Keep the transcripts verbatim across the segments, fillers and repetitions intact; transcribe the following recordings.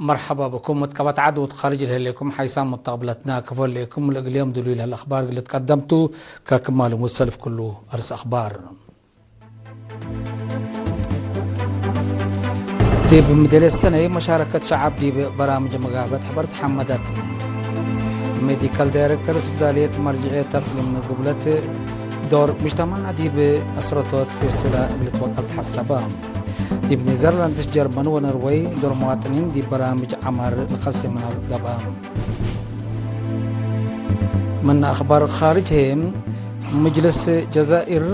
መርሐባ ብኩም። መትቀበት ዐድ ወትካርጅ ለህሌኩም ሓይሳም ሙተቅብለትና ክፎ ሌኩም። ለእግል ዮም ድሉይ ለህለ አኽባር እግል ልትቀደምቱ፣ ከክማሉ ሙሰልፍ ክሉ አርስ አኽባር። ዲብ ምድርየት ሰነይ መሻረከት ሸዐብ ዲብ በራምጅ መጋበት ሕበር ተሐመደት። ሜዲካል ዳይሬክተር ስብዳልየት መርጅዕየት ተቅሊም ግብለት ዶር ሙጅተማዕ ዲብ አስረቶት ፌስቲቫል እግል ልትወቀል ተሐሰበ። ዲብ ኔዘርላንድስ፣ ጀርመን ወኖርወይ ዶር መዋጥኒን ዲብ በራምጅ ዐማር ለከሴ ምናር ገብአ። ምን አኽባር ኻርጅ ህዬ፣ ምጅልስ ጀዛኢር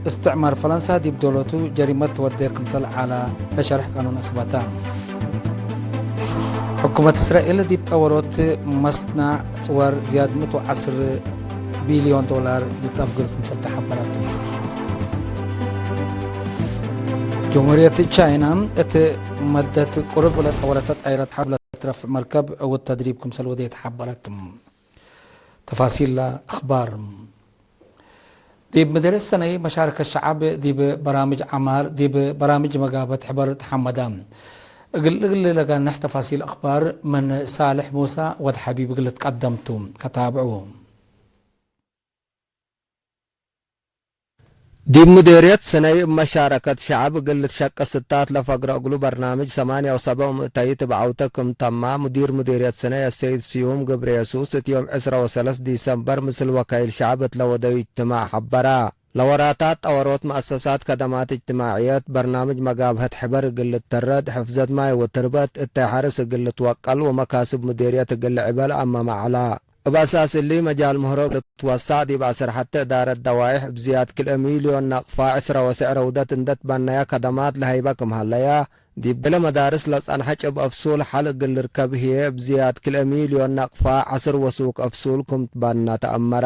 እስትዕማር ፈረንሳ ዲብ ዶለቱ ጀሪመት ትወዴ ክምሰል ዐላ ለሸርሕ ቃኑን አስበተ። ሕኩመት እስራኤል ዲብ ጠወሮት መስናዕ ጽወር ዝያድ ምእት ወዐስር ቢልዮን ዶላር ልትአፍግር ክምሰል ተሐበረት። ጀምሁርየት ቻይና እት መደት ቁርብ ለጠወረተ ጣይረት ሐርብ ለትረፍዕ መርከብ ዕውት ተድሪብ ክምሰል ወዴት ሐበረት። ተፋሲል ለአኽባር። ዲብ ምድርየት ሰነይ መሻረከት ሸዐብ ዲብ በራምጅ ዐማር ዲብ በራምጅ መጋበት ሕበር ተሐመደ። እግል እግል ለጋንሕ ተፋሲል አኽባር ምን ሳልሕ ሙሳ ወድ ሐቢብ እግል ልትቀደም ቱ። ከታብዑ። ዲብ ምዴርየት ሰነይ እብ መሻረከት ሸዐብ እግል ልትሸቀ ስታት ለፈግረ እግሉ በርናምጅ ሰማንያ ወሰብዕ ምእተይት እብ ዐውተ ክም ተማ፣ ሙዲር ምዴርየት ሰነይ አሰይድ ስዩም ገብረየሱስ እት ዮም ዕስረ ወሰለስ ዲሰምበር ምስል ወካይል ሸዐብ እት ለወደዩ እጅትማዕ ሐበረ። ለወራታት ጠወሮት መአሰሳት ከደማት እጅትማዕየት፣ በርናምጅ መጋብሀት ሕበር እግል ልተረድ፣ ሕፍዘት ማይ ወትርበት እተ ሐርስ እግል ልትወቀል ወመካስብ ምዴርየት እግል ልዕበል አመመ ዐላ። እብ አሳስ እሊ፣ መጃል ምህሮ ልትወሳዕ ዲብ አሰር ሐቴ እዳረት ደዋይሕ እብ ዝያድ ክልኤ ሚልዮን ናቅፋ ዕስረ ወሰዕ ረውደት እንዴ ትበነየ ከደማት ለሀይበ ክም ሀለየ፣ ዲብ ገሌ መዳርስ ለጸንሐ ጭብ አፍሱል ሐል እግል ልርከብ ህዬ፣ እብ ዝያድ ክልኤ ሚልዮን ናቅፋ ዐስር ወሱክ አፍሱል ክም ትበነ ተአመረ።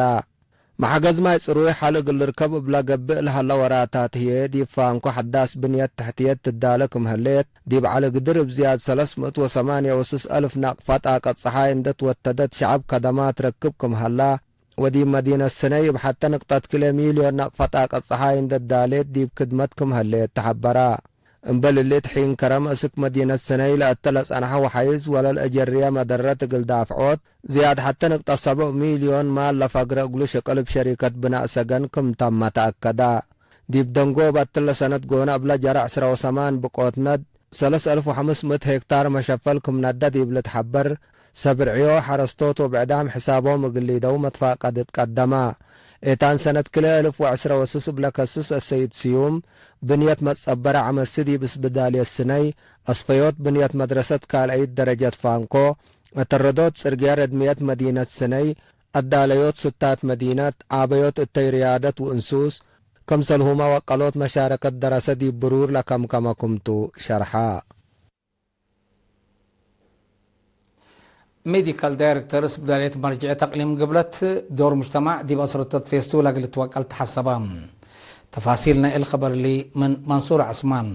መሐገዝ ማይ ጽሩይ ሐል እግል ልርከብ እብለ ገብእ ለሀለ ወራታት ህዬ፣ ዲብ ፋንኮ ሐዳስ ብንየት ተሕትየት ትዳለ ክም ህሌት፣ ዲብ ዐሊ ግድር እብ ዝያድ ሰለስ ምእት ወሰማንየ ወስስ አልፍ ናቅፋ ጣቀት ጸሓይ እንዴ ትወተደት ሸዐብ ከደማት ረክብ ክም ሀላ፣ ወዲብ መዲነት ሰነይ እብ ሐቴ ንቅጠት ክልኤ ሚልዮን ናቅፋ ጣቀት ጸሓይ እንዴ ትዳሌት ዲብ ክድመት ክም ህሌት ተሐበረ። እምበል እሊ፣ እት ሒን ከረም እስክ መዲነት ሰነይ ለአተ ለጸንሐ ወሐይዝ ወለልአጀርየ መደረት እግል ዳፍዖት፣ ዝያድ ሐቴ ንቅጠት ሰብዕ ሚልዮን ማል ለፈግረ እግሉ ሽቅል እብ ሸሪከት ብናእ ሰገን ክም ተመ ተአከደ። ዲብ ደንጎብ እትለ ሰነት ጎነ እብለ ጀረ ዕስረ ወሰማን ብቆት ነድ፣ ሰለስ አልፍ ወሐምስ ምእት ሄክታር መሸፈል ክም ነደ ዲብ ልትሐበር፣ ሰብ ርዕዮ፣ ሐረስቶት ወብዕዳም ሕሳቦም እግል ሊደው መትፋቀድ ትቀደመ። ኤታን ሰነት ክልኤ አልፍ ወዕስረ ወስስ እብለ ከስስ አሰይድ ስዩም፣ ብንየት መትጸበረ ዐመሲ ዲብ እስብዳልየት ስነይ፣ አስፈዮት ብንየት መድረሰት ካልአይት ደረጀት ፋንኮ፣ አተረዶት ጽርግየ ረድምየት መዲነት ስነይ፣ አዳለዮት ስታት መዲነት፣ ዓበዮት እተይ ርያደት ወእንሱስ፣ ክምሰልሁመ ወቀሎት መሻረከት ደረሰ ዲብ ብሩር ለከምከመ ክምቱ ሸርሐ። ሜዲካል ዳይሬክተር እስብዳልየት መርጅዕየት አቅሊም ግብለት ዶር ሙጅተማዕ ዲብ አስረቶት ፌስቲቫል እግል ልትወቀል ተሐሰበ። ተፋሲል ናይ እሊ ኸበር እሊ ምን መንሱር ዐስማን።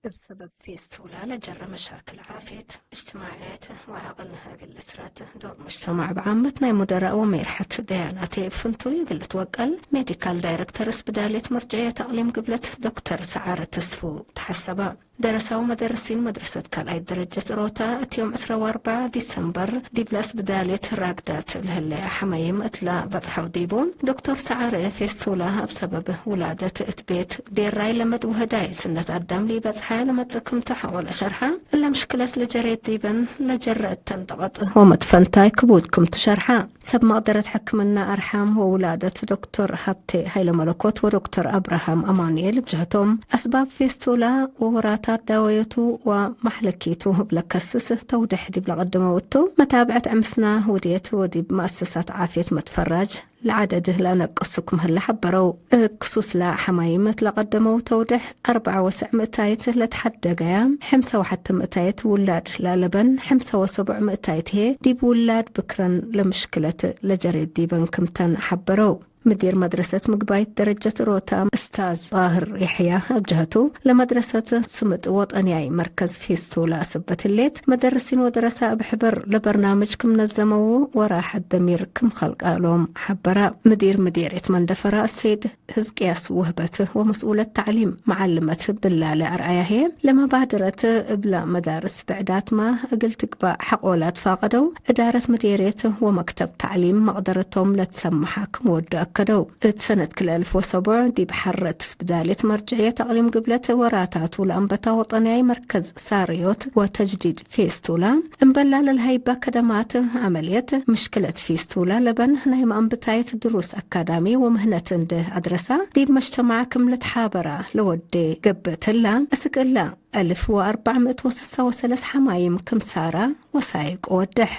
እብ ሰበብ ፌስቲቫል ለጀረ መሻክል ዓፍየት እጅትማዕየት ወዐቅል እግል እስረት ዶር ሙጅተማዕ ብዓመት ናይ ሙደራእ ወሜርሐት ደያናተ እብ ፍንቱይ እግል ልትወቀል ሜዲካል ዳይረክተር እስብዳልየት መርጅዕየት አቅሊም ግብለት ዶክተር ሰዓረ ተስፉ ተሐሰበ። ደረሳው መደርሲን መድረሰት ካልኣይት ደረጀት ሮታ እት ዮም ዕስራ ወአርበዕ ዲሰምበር ዲብለ እስብዳልየት ራግዳት ለህለያ ሐመይም እትለ በጽሐው ዲቡ፣ ዶክተር ሰዓረ ፌስቱላ እብ ሰበብ ውላደት እት ቤት ዴራይ ለመድ ወህዳይ ስነት አዳም ሊበጽሐ ለመጽእ ክምቱ ሐቆ ለሸርሐ፣ እለ ምሽክለት ለጀሬት ዲበን ለጀረ እተን ጠቀጥ ወመትፈንታይ ክቡድ ክምቱ ሸርሐ። ሰብ መቅደረት ሕክምና አርሓም ወውላደት ዶክተር ሀብቴ ሀይለመለኮት ወዶክተር አብርሃም አማኑኤል እብ ጀህቶም፣ አስባብ ፌስቱላ ወወራታት ዳወየቱ ወመሕለኪቱ እብ ለከስስ ተውዴሕ ዲብ ለቀደመው እቱ፣ መታብዐት ዕምስና ውድየት ወዲብ መአሰሳት ዓፍየት መትፈራጅ ለዐደድ ለአነቅሱ ክም ህለ ሐበረው። እብ ክሱስ ለሐማይም እት ለቀደመው ተውዴሕ፣ አርበዐ ወሰዕ ምእታይት ለተሐደገያ፣ ሕምሰ ወሐቲ ምእታይት ውላድ ለለበን፣ ሕምሰ ወሰቡዕ ምእታይት ህዬ ዲብ ውላድ ብክረን ለምሽክለት ለጀሬት ዲበን ክምተን ሐበረው። ምዲር መድረሰት ምግባይት ደረጀት ሮታም እስታዝ ጣህር የሕያ እብ ጀሀቱ፣ ለመድረሰት ስምጥ ወጠንያይ መርከዝ ፌስቶላ ስበት ህሌት፣ መደርሲን ወደረሳ እብ ሕበር ለበርናምጅ ክም ነዘመው ወራሐት ደሚር ክም ከልቀ እሎም ሐበረ። ምዲር ምዴርየት መንደፈራ እሰይድ ህዝቅያስ ውህበት ወመስኡለት ተዕሊም መዓልመት ብላለ አርአያ ህዬ፣ ለመባደረት እብላ መዳርስ ብዕዳትመ እግል ትግባእ ሐቆ ለአትፋቀደው፣ እዳረት ምዴርየት ወመክተብ ተዕሊም መቅደረቶም ለትሰመሐ ክም ወዱ አከደው። እት ሰነት ክልኤ አልፍ ወሰቡዕ ዲብ ሐረ ትስብዳልየት መርጅዕየት አቅሊም ግብለት ወራታቱ ለአንበታ ወጠንያይ መርከዝ ሳርዮት ወተጅዲድ ፌስቱላ፣ እምበላ ለልሀይባ ከደማት ዐመልየት ምሽክለት ፌስቱላ ለበን ናይ መአንብታይት ድሩስ አካዳሚ ወምህነት እንዴ አድረሳ፣ ዲብ መጅተማዕ ክም ልትሓበራ ለወዴ ገብእ እትላ፣ እስክ እላ አልፍ ወአርበዕ ምእት ወስሳ ወሰለስ ሐማይም ክም ሳራ ወሳይቅ ወድሕ።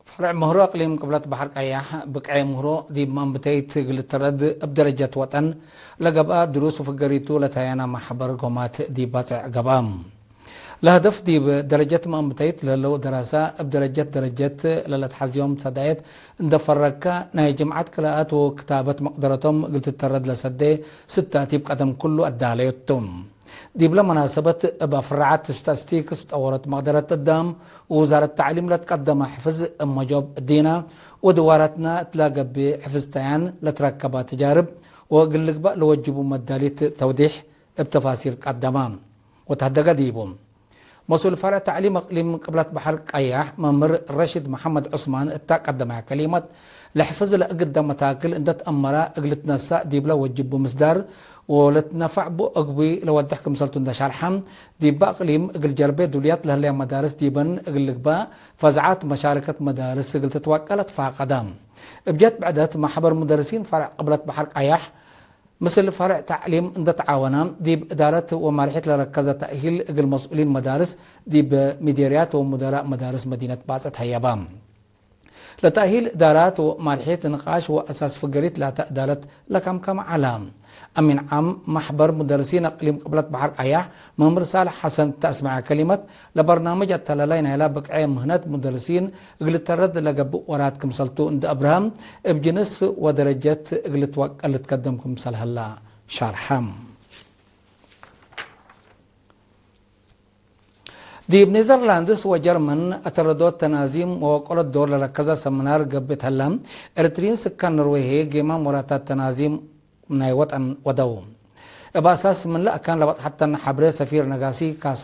ፈርዕ ምህሮ አቅሊም ቅብለት በሐር ቀያሕ ብቅዔ ምህሮ ዲብ መአንብተይት እግል ልትረድ እብ ደረጀት ወጠን ለገብአ ድሩስ ወፍገሪቱ ለታየና መሕበር ጎማት ዲብ ባጽዕ ገብአ። ለሀደፍ ዲብ ደረጀት መአንብተይት ለህለው ደራሰ እብ ደረጀት ደረጀት ለለትሐዝዮም ሰዳየት እንደ ፈረግከ ናይ ጅምዐት ቅራአት ወክታበት መቅደረቶም እግል ትተረድ ለሰዴ ስታቲብ ቀደም ኩሉ አዳለዮት ቱ። ዲብለ መናሰበት እብ አፍራዐት ስታስቲክስ ጠወረት መቅደረት ቅዳም ውዛረት ተዕሊም ለትቀደመ ሕፍዝ እብ መጆብ እዲነ ወድዋራትነ እትላ ገብእ ሕፍዝታያን ለትረከበ ተጃርብ ወእግል ልግበእ ለወጅቡ መዳሊት ተውዲሕ እብ ተፋሲር ቀደመ ወተህደገ ዲቡ። መስኡል ፈርዕ ተዕሊም እቅሊም ቅብለት በሐር ቀያሕ መምህር ረሽድ መሐመድ ዑስማን እታ ቀደመ ከሊመት፣ ለሕፍዝ ለእግደ መታክል እንደ ተአመረ እግል ትነሰእ ዲብለ ወጅቡ ምስዳር ወለትነፈዕ ቡ እግቡይ ለወድሕ ክምሰልቱ እንደ ሸርሐ፣ ዲበ እቅሊም እግል ጀርቤ ዱልያት ለህለያ መዳርስ ዲበን እግል ልግበእ ፈዝዓት መሻረከት መዳርስ እግል ትትወቀ ለትፋቀደ። እብ ጀት ብዕደት መሕበር ሙደርሲን ፈርዕ ቅብለት በሐር ቀያሕ፣ ምስል ፈርዕ ተዕሊም እንደ ተዓወነ፣ ዲብ እዳረት ወማልሒት ለረከዘ ተእሂል እግል መስኡሊን መዳርስ ዲብ ሚዴርያት ወሙደራእ መዳርስ መዲነት ባጽዕ ተሀየበ። ለተእሂል እዳራት ወማልሒት ንቃሽ ወአሳስ ፍገሪት ላተ እዳረት ለከምከመ ዐለ። አሚን ዓም መሕበር ሙደርሲን እቅሊም ቅብለት በሐር ቀያሕ መምህር ሳልሕ ሐሰን እተ አስመዐ ከሊመት፣ ለበርናምጅ አተላላይ ናይላ ብቅዔ ምህነት ሙደርሲን እግል ልተረድ ለገብእ ወራት ክምሰልቱ እንደ አብርሀ፣ እብ ጅንስ ወደረጀት እግል ልትወቀል ልትከደም ክምሰል ሀላ ሻርሐ። ዲብ ኔዘርላንድስ ወጀርመን አተረዶት ተናዚም ወወቀሎት ዶር ለረከዘ ሰምናር ገብእ ሀለ። ኤርትሪን ስካን ኖርዌይ ህዬ ጌማም ወራታት ተናዚም ናይ ወጠን ወደው። እብ አሳስ ምን ለአካን ለበጥሐተነ ሐብሬ ሰፊር ነጋሲ ካሰ፣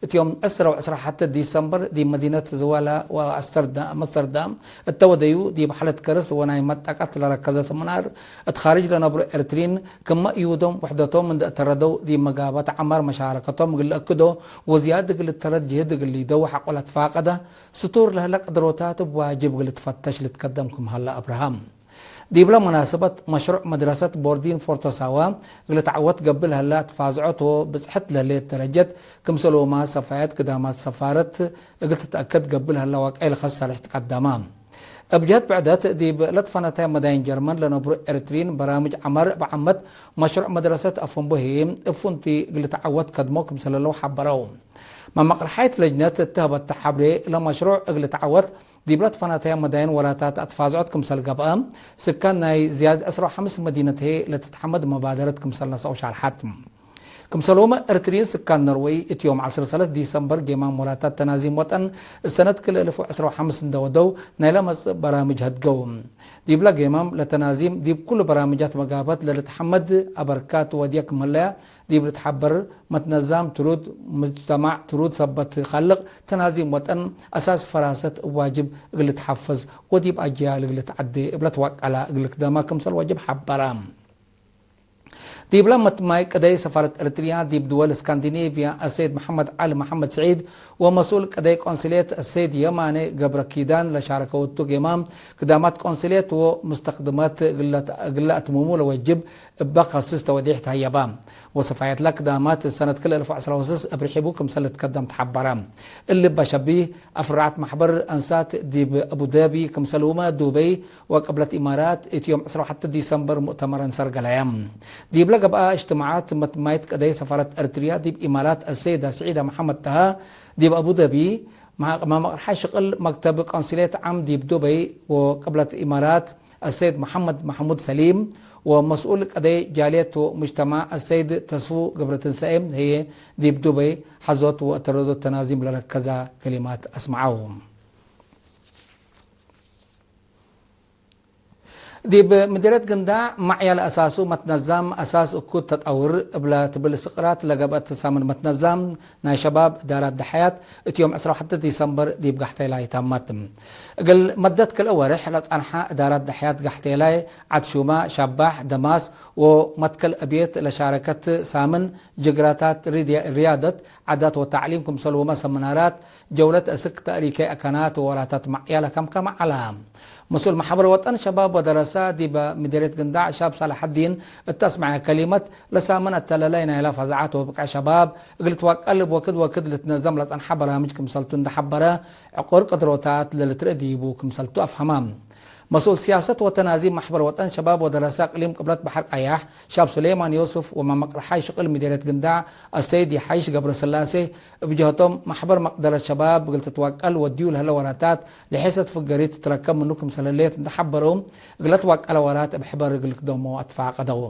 እት ዮም ዕስረ ወዕስራ ሐተ ዲሰምበር ዲብ መዲነት ዝዋላ ወአስተርዳ-፣ አምስተርዳም እተ ወደዩ፣ ዲብ ሐለት ከርስ ወናይ መጠቀት ለረከዘ ሰምናር፣ እት ካርጅ ለነብሮ ኤርትሪን ክመ እዩዶም ውሕደቶም እንደ እተረደው፣ ዲብ መጋበት ዐማር መሻረከቶም እግል ለአክዶ ወዝያድ እግል ልተረድ ጅህድ እግል ሊደው ሐቆ ለትፋቀደ፣ ስቱር ለህለ ቅድሮታት እብ ዋጅብ እግል ልትፈተሽ ልትከደም ክም ሀለ አብርሃም። ዲብለ መናሰበት፣ መሽሩዕ መድረሰት ቦርዲን ፎርተሳዋ እግል ልትዐወት ገብእ ለሀለ፣ ትፋዝዖት ወብጽሐት ለህሌት ደረጀት፣ ክምሰልሁመ ሰፋየት ግዳማት ሰፋረት እግል ትትአከድ ገብእ ለሀለ ዋቅዕ ለከስ ሰርሕ ትቀደመ። እብ ጀህት ብዕደት፣ ዲብ ለትፈነተ መዳይን ጀርመን ለነብሩ ኤርትሪን በራምጅ ዐማር እብ ዓመት መሽሩዕ መድረሰት አፈንቦ ህዬ እብ ፍንቱይ እግል ልትዐወት ከድሞ ክምሰለለው ሐበረው። መመቅርሓይት ለጅነት እተ ሀበተ ሐብሬ፣ ለመሽሩዕ እግል ልትዐወት ዲብ ለትፈናተየ መዳይን ወራታት አትፋዝዖት ክምሰል ገብአ፣ ስካን ናይ ዝያድ ዕስራ ወሐምስ መዲነት ህዬ ለትትሐመድ መባደረት ክምሰል ነስአው ሻርሐት። ክምሰልሁመ፣ ኤርትርይን ስካን ኖርወይ እት ዮም ዐስር ወሰለስ ዲሰምበር ጌማም ወራታት ተናዚም ወጠን እሰነት ክልኤ እልፍ ወዕስራ ወሐምስ እንደ ወደው፣ ናይለ መጽእ በራምጅ ሀድገው። ዲብለ ጌማም ለተናዚም ዲብ ኩሉ በራምጃት መጋበት ለልትሐመድ አበርካት ወድየ ክም ህለያ፣ ዲብ ልትሐበር መትነዛም ትሩድ፣ ሙጅተማዕ ትሩድ ሰበት ካልቅ ተናዚም ወጠን አሳስ ፈራሰት እብ ዋጅብ እግል ልትሐፈዝ ወዲብ አጅያል እግል ልትዐዴ እብ ለትወቀላ እግል ልክደማ ክምሰል ወጅብ ሐበረ። ዲብለ መትማይ ቅደይ ሰፋረት ኤርትርያ ዲብ ድወል እስካንዲኔቭያ አሰይድ መሐመድ ዐሊ መሐመድ ስዒድ ወመስኡል ቅደይ ቆንስልየት አሰይድ የማኔ ገብረ ኪዳን ለሻረከው እቱ ጌማም፣ ክዳማት ቆንስልየት ወሙስተክድማት እግለ አትምሙ ለወጅብ እበ ከስስ ተወዴሕ ተሀየባ። ወሰፋየትለ ክዳማት ሰነት ክልኤ እልፍ ወዐስራ ወስስ እብ ርሒቡ ክምሰል ልትከደም ተሐበረ። እሊ እበ ሸቢህ፣ አፍራዐት መሕበር አንሳት ዲብ አቡዳቢ ክምሰልሁመ ዱበይ ወቅብለት ኢማራት እት ዮም ዕስራ ወሐተ ዲሰምበር ሙእተመር አንሰር ገለየ። ዲብለ ገብአ እጅትማዓት መትማይት ቅደይ ሰፋረት ኤርትርያ ዲብ ኢማራት አሰይዳ ስዒዳ መሐመድ ጠሃ ዲብ አቡዳቢ መ-፣ መመቅርሓይ ሽቅል መክተብ ቆንስልየት ዓም ዲብ ዱበይ ወቅብለት ኢማራት አሰይድ መሐመድ መሕሙድ ሰሊም ወመስኡል ቀደይ ጃልየት ወሙጅተማዕ አሰይድ ተስፉ ገብረትንሳኤ ህዬ ዲብ ዱበይ ሐዞት ወአተረዶት ተናዚም ለረከዛ ከሊማት አስመዐው። ዲብ ምዲርየት ግንዳዕ ማዕያ ለአሳሱ መትነዛም አሳስ እኩድ ተጠውር እብለ ትብል ስቅራት ለገብአት ሳምን መትነዛም ናይ ሸባብ እዳራት ደሐያት እት ዮም ዕስራ ወሐተ ዲሰምበር ዲብ ጋሕቴላይ ታመት። እግል መደት ክልኤ ወሬሕ ለጸንሐ እዳራት ደሐያት ጋሕቴላይ፣ ዐድ ሹማ፣ ሸባሕ፣ ደማስ ወመትከል እቤት ለሻረከት ሳምን ጅግራታት ሪድያ-፣ ርያደት፣ ዓዳት ወተዕሊም ክምሰልሁመ ሰምናራት፣ ጀውለት እስክ ተእሪከ አካናት ወወራታት ማዕያ ለከምከመ ዐለ። መስኡል መሕበር ወጠን ሸባብ ወደረሰ ዲበ ምዲርየት ግንዳዕ ሻብ ሳልሐዲን እት አስመዐ ከሊመት፣ ለሳምን አተለላይ ናይላ ፈዛዐት ወብቅዕ ሸባብ እግል ልትወቀል እብ ወክድ ወክድ ልትነዘም ለጸንሐ በራምጅ ክምሰልቱ እንዴ ሐበረ፣ ዕቁር ቅድሮታት ለልትርኤ ዲቡ ክምሰልቱ አፍሀመ። መስኡል ሲያሰት ወተናዚም መሕበር ወጠን ሸባብ ወደረሰ እቅሊም ቅብለት በሐር ቀያሕ ሻብ ሱሌማን ዮስፍ ወመመቅርሓይ ሽቅል ምዲርየት ግንዳዕ አሰይድ የሐይሽ ገብረስላሴ እብ ጀህቶም፣ መሕበር መቅደረት ሸባብ እግል ትትወቀል ወድዩ ለህለ ወራታት ለሔሰት ፍገሪት ትትረከብ ምኑ ክምሰል ህሌት እንዴ ሐበረው፣ እግለ ትወቀለ ወራት እብ ሕበር እግል ክደሞ አትፋቀደው።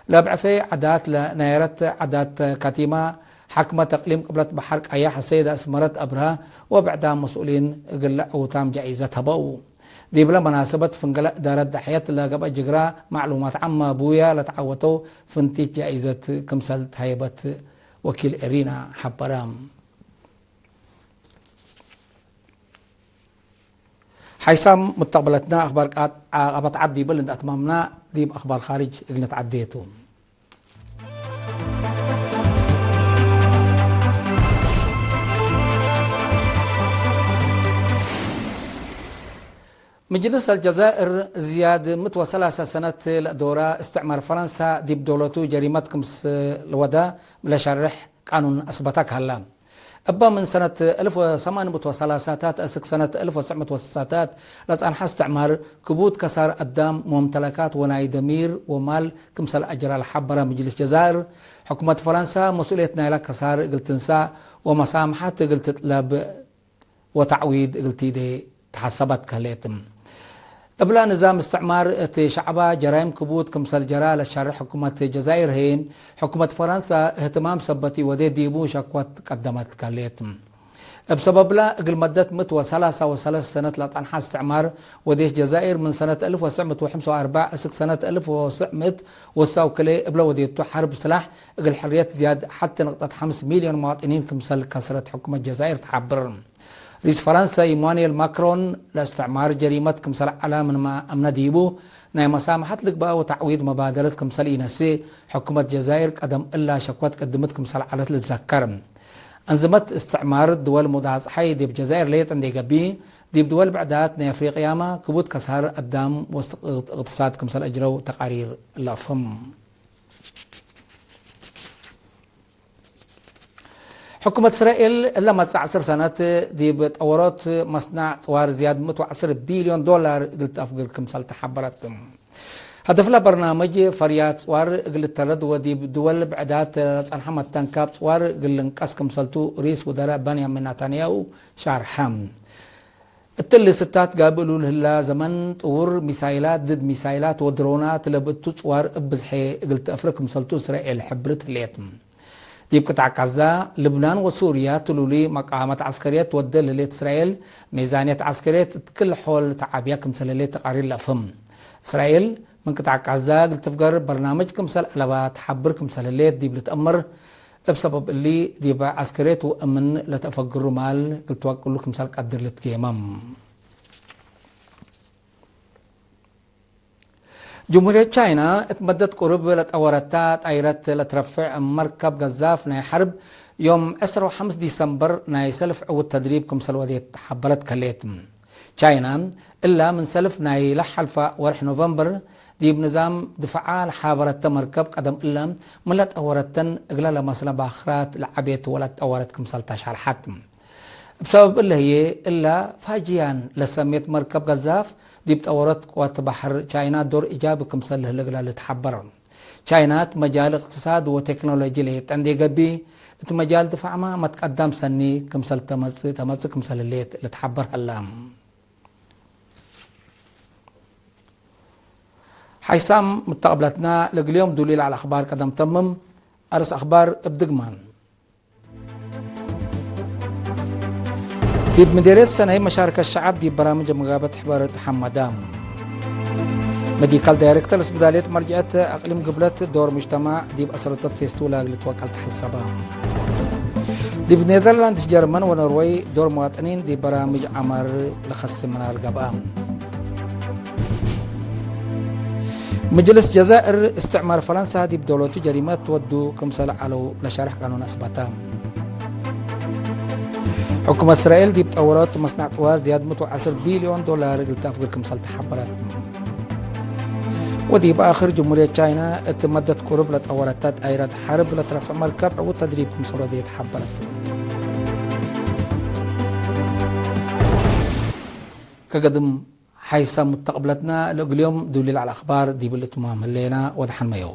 ለብዕፌ ዓዳት ለናየረት ዓዳት ካቲማ፣ ሓክመት እቅሊም ቅብለት በሐር ቀያሕ አሰይድ አስመረት አብርሃ ወብዕዳም መስኡሊን እግለ ዕዉታም ጃኢዘት ሀበው። ዲብለ መናሰበት ፍንገለ እዳረት ደሐየት ለገብአ ጅግራ ማዕሉማት ዓመ ቡያ ለተዓወተው ፍንቲት ጃኢዘት ክምሰል ተሀይበት ወኪል ኤሪና ሐበረ። ሓይሳም ሙተቅበለትና አክባር ቃ-፣ ዐቀበት ዐድ ዲብል እንደ አትማምና ዲብ አክባር ካርጅ እግል ንትዓዴ ቱ። ምጅልስ አልጀዛእር ዝያድ ምእት ወሰላሰ ሰነት ለአዶራ እስትዕማር ፈረንሳ ዲብ ዶለቱ ጀሪመት ክምስ ለወደ ለሸርሕ ቃኑን አስበተ ከሀለ። እበ ምን ሰነት አልፍ ወሰማን ምእት ወሰላሳታት እስክ ሰነት አልፍ ወትስዕ ምእት ወስሳታት ለጸንሐ እስትዕማር ክቡድ ከሳር አዳም፣ ሙምተለካት ወናይ ደሚር ወማል ክምሰል አጅራ ለሐበረ ምጅልስ ጀዛእር፣ ሕኩመት ፈረንሳ መስኡልየት ናይላ ከሳር እግል ትንሳእ ወመሳምሐት እግል ትጥለብ ወተዕዊድ እግል ቲዴ ተሐሰበት ከህሌት። እብላ ንዛም እስትዕማር እት ሸዕባ ጀራይም ክቡድ ክምሰል ጀራ ለሸርሕ ሕኩመት ጀዛይር ህዬ፣ ሕኩመት ፈረንሳ እህትማም ሰበት ኢወዴት ዲቡ ሸክወት ቀደመት ከህሌት። እብ ሰበብላ፣ እግል መደት ምእት ወሰላሳ ወሰለስ ሰነት ለጠንሐ እስትዕማር ወዴት ጀዛይር ምን ሰነት አልፍ ወትስዕ ምእት ወሐምስ ወአርበዕ እስክ ሰነት አልፍ ወትስዕ ምእት ወሳው ክልኤ እብለ ወዴቱ ሐርብ ስላሕ እግል ሕርየት ዝያድ ሐቲ ንቅጠት ሐምስ ሚልዮን መዋጥኒን ክምሰል ከስረት ሕኩመት ጀዛይር ተሐብር። ርኢስ ፈረንሰ ኢማኑኤል ማክሮን ለእስትዕማር ጀሪመት ክምሰል ዐለ ምንመ አምነ ዲቡ፣ ናይ መሳምሐት ልግበአ ወተዕዊድ መባደረት ክምሰል ኢነስእ፣ ሕኩመት ጀዛይር ቀደም እላ ሸክወት ቅድምት ክምሰል ዐለት ልትዘከር። አንዝመት እስትዕማር ድወል ሙዳጽሓይ ዲብ ጀዛይር ሌጠ እንዴ ገብእ፣ ዲብ ድወል ብዕዳት ናይ አፍሪቅያመ ክቡድ ከሳር አዳም ወእቅትሳድ ክምሰል አጅረው ተቃሪር ለአፍህም። ሕኩመት እስራኤል እለ መጽእ ዐስር ሰነት ዲብ ጠወሮት መስናዕ ጽዋር ዝያድ ምእት ወዐስር ቢልዮን ዶላር እግል ተአፍግር ክምሰል ተሐበረት። ሀደፍለ በርናምጅ ፈርያት ጽዋር እግል ልተረድ ወዲብ ድወል ብዕዳት ለጸንሐ መተንካብ ጽዋር እግል ልንቀስ ክምሰልቱ ርኢስ ውደራእ በንያሚን ናታንያሁ ሻርሐ። እትሊ ስታት ጋብእ እሉ ለህላ ዘመን፣ ጥውር ሚሳይላት፣ ድድ ሚሳይላት ወድሮናት ለብእቱ ጽዋር እብ ብዝሐ እግል ተአፍረ ክምሰልቱ እስራኤል ሕብርት ህሌት። ዲብ ቅጣዕ ቃዛ፣ ልብናን ወሱርያ ትሉሊ መቃመት ዐስከርየት ወደ ለህሌት እስራኤል፣ ሜዛንየት ዐስከርየት እት ክል ሖል ተዓብያ ክምሰል ህሌት ተቃሪር ለአፍህም። እስራኤል ምን ቅጣዕ ቃዛ እግል ትፍገር በርናምጅ ክምሰል አለባ ተሓብር ክምሰል ህሌት ዲብ ልትአመር፣ እብ ሰበብ እሊ፣ ዲብ ዐስከርየት ወእምን ለተአፈግሩ ማል እግል ትወቅሉ ክምሰል ቀድር ልትጌመም። ጅምሁርየት ቻይና እት መደት ቁሩብ ለጠወረታ ጣይረት ለትረፍዕ መርከብ ገዛፍ ናይ ሐርብ፣ ዮም ዕስራ ወሐምስ ዲሰምበር ናይ ሰልፍ ዕዉት ተድሪብ ክምሰል ወዴት ሐበረት ከሌት። ቻይና እላ ምን ሰልፍ ናይ ለሐልፈ ወርሕ ኖቨምበር ዲብ ንዛም ድፈዓ ለሓበረተ መርከብ ቀደም እለ ምን ለጠወረተን እግለ ለመስለ ባክራት ለዐቤት ወለትጠወረት ክምሰል ተሻርሐት። እብ ሰበብ እለ ህዬ እለ ፋጅያን ለሰሜት መርከብ ገዛፍ ዲብ ጠወረት ቅወት በሐር ቻይና ዶር እጃቢ ክምሰል ለህለ እግለ ልትሐበር። ቻይና እት መጃል እቅትሳድ ወቴክኖሎጂ ለሄጠ እንዴ ገብእ፣ እት መጃል ድፋዕመ መትቀዳም ሰኒ ክምሰል ተመጽእ፣ ተመጽእ ክምሰል ህሌት ልትሐበር ሀላ። ሓይሳም ሙተቅብለትና፣ ለእግል ዮም ዱሊ ለዐለ አኽባር ቀደም ተምም። አርስ አኽባር እብ ድግማን። ዲብ ምዴርየት ሰነይ መሻረከት ሸዐብ ዲብ በራምጅ መጋበት ሕበር ተሐመዳ። መዲካል ዳይሬክተር እስብዳልየት መርጅዐት አቅሊም ግብለት ዶር ሙጅተማዕ ዲብ አሰረቶት ፌስቲቫል እግል ልትወቀል ተሐሰበ። ዲብ ኔዘርላንድስ፣ ጀርመን ወኖርወይ ዶር መዋጥኒን ዲብ በራምጅ ዐማር ለኸስም ምናር ገብአ። ምጅልስ ጀዛእር፣ እስትዕማር ፈረንሳ ዲብ ዶለቱ ጀሪመት ወዱ ክምሰል ዐለው ለሸርሕ ቃኑን አስበተ። ሕኩመት እስራኤል ዲብ ጠወረት መስናዕ ጥዋር ዝያድ ምእት ወዐስር ቢልዮን ዶላር እግል ተአፍግር ክምሰል ተሐበረት። ወዲብ አክር፣ ጅምሁርየት ቻይና እት መደት ቁሩብ ለጠወረተ ጣይረት ሐርብ ለትረፍዕ መርከብ ዕዉት ተድሪብ ክምሰል ወደየት ሐበረት። ከገድም ሓይሳም ሙተቅብለትና፣ ለእግል ዮም ዱሊ ለዐለ አኽባር ዲብ ልእትማም ህሌና። ወደሐን መየው።